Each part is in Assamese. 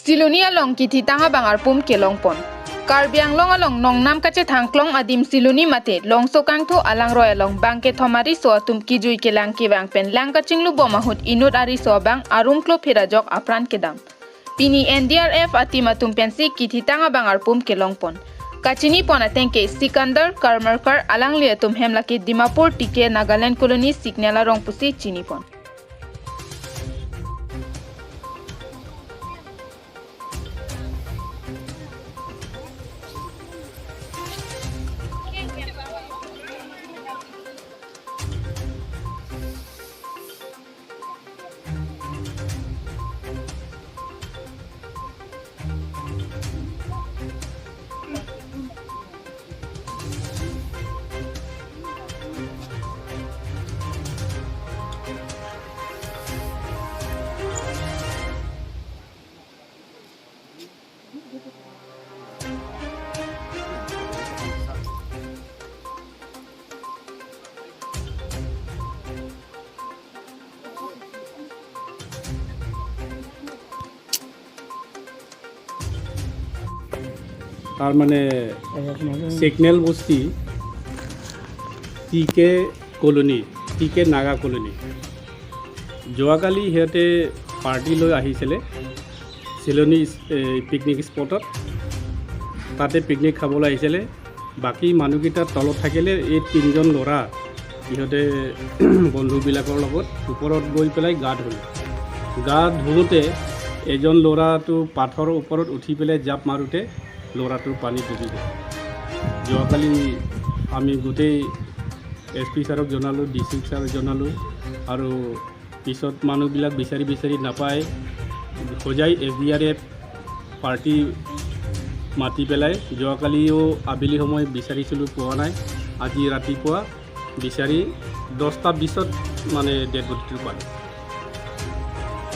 Siloni along kithi tanga bangar pum kelong pon. Karbi Anglong along nong nam kache thangklong adim siloni mate longso kangtho alang roy along bangke thomari so atum kijui kelang kebang pen langka chinglu bomahut inut ari so bang arung klo phirajok apran kedam. Pini NDRF atim atum pensi kithi tanga bangar pum kelong pon. Kachini pon atengke Sikandar Karmarkar alang li atum hemlaki Dimapur tike Nagaland colony signala rongpusi chini pon. তাৰ মানে signal Basti TK colony, TK Naga colony. যোৱাকালি সিহঁতে পাৰ্টি লৈ আহিছিলে চিলনী পিকনিক স্পটত, তাতে পিকনিক খাবলৈ আহিছিলে। বাকী মানুহকেইটা তলত থাকিলে, এই তিনিজন ল'ৰা ইহঁতে বন্ধুবিলাকৰ লগত ওপৰত গৈ পেলাই গা ধুলে। গা ধুওঁতে এজন ল'ৰাটো পাথৰৰ ওপৰত উঠি পেলাই জাপ মাৰোঁতে ল'ৰাটো পানী ডুবি গ'ল। যোৱাকালি আমি গোটেই এছ পি ছাৰক জনালোঁ, ডি চি ছাৰক জনালোঁ, আৰু পিছত মানুহবিলাক বিচাৰি বিচাৰি নাপায় Hojai S D R F party মাতি পেলাই যোৱাকালিও আবেলি সময় বিচাৰিছিলোঁ, পোৱা নাই। আজি ৰাতিপুৱা বিচাৰি 10টা 20ত মানে ডেড বডিটো পালোঁ।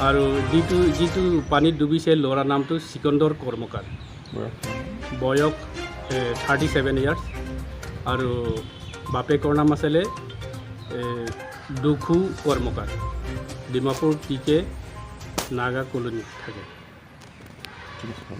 আৰু যিটো যিটো পানীত ডুবিছে ল'ৰাৰ নামটো চিকন্দৰ কৰ্মকাৰ, বয়স 37 ইয়াৰ্ছ, আৰু বাপেকৰ নাম আছিলে দুখু কৰ্মকাৰ, ডিমাপুৰ টি কে নাগা কলোনীত থাকে। ঠিক আছে।